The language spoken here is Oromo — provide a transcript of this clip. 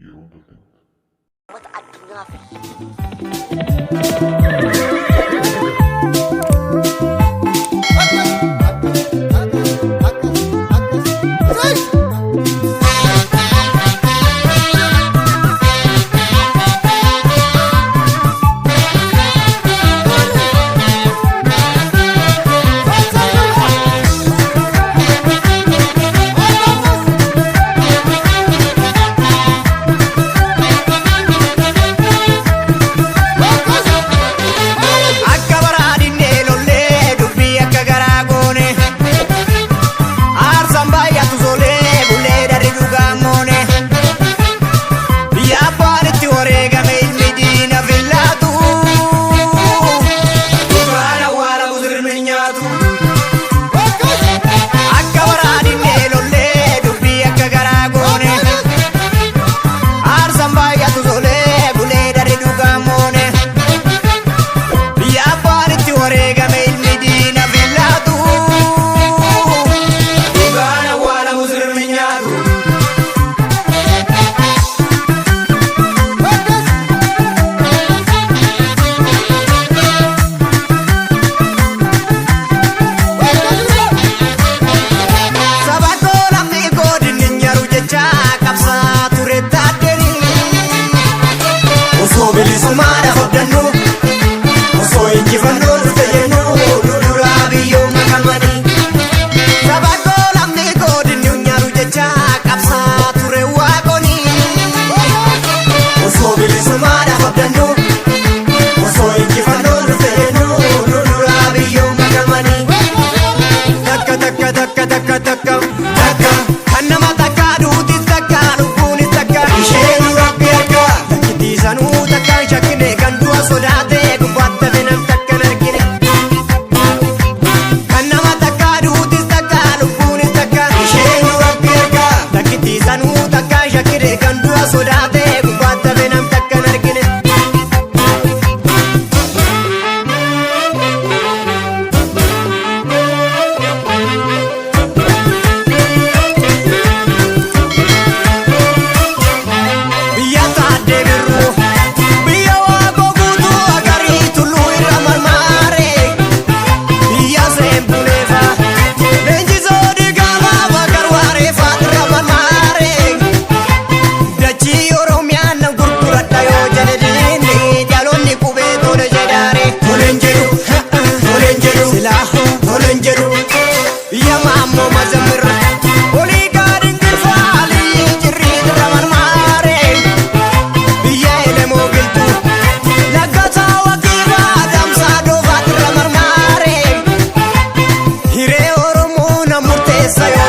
Yeroo hunda kenna. Uummata addunyaa fi Akka baraadhinnee lollee dubbii akka garaa goone aarsaan baay'atu solee bulee darri dhugaa moone biyya abbaan itti wareegame ilmi diina fillaatu dhugaan awwaala musirmi nyaatu. Akka baraadhinnee lollee dubbii akka garaa goone aarsaan baay'atu solee bulee darri dhugaa moone. Biyya abbaan itti wareegame ilmi diina fillaatu. Dhugaan awwaala musirmi nyaatu. Saba koo lammii koo dinni nyaru jecha qabsaa ture taaddeni. Osoo bilisummaadhaaf abdannu. Osoo injifannoo dhufte jennu duduraa biyyoo makamanii. Saba koo lammii koo dinni nyaru jecha qabsaa ture waaqoni. Osoo bilisummaadhaaf abdannu. Osoo injifannoo dhufte jennu duduraa biyyoo makamanii. Takka takka takka takka takka takka kan nama takka duutis takka lubbuunis takka isheen rabbi harka takkitiisanuu takka hin shakkine kan du'a sodaate gubbaatti hafe nam takka hin argine. Kan nama takka duutis takka lubbuunis takka isheen rabbi harka takkitiisanuu takka hin shakkine kan du'a sodaate gubbaatti hafe nam takka hin argine. Biyya taaddee birruu biyya waaqoo guutuu agarii tulluu irra marmaare biyya seenbuleefa leenjisoo dhigaafaa bakar waareefaa irra marmaare dachii Oromiyaa na gurguradha yoo jedhe diinni dhaloonni qubee tole jedhaare toleen jedhu toleen jedhu silaa toleen jedhu biyya maammoo mazamirra olii gaadhin girfaalii jirrii irra marmaare. Biyya elemoo giltuu laggasaa wakiirraa adamsaa doofaatti irra marmaare. Hiree Oromoo na murteessa yoo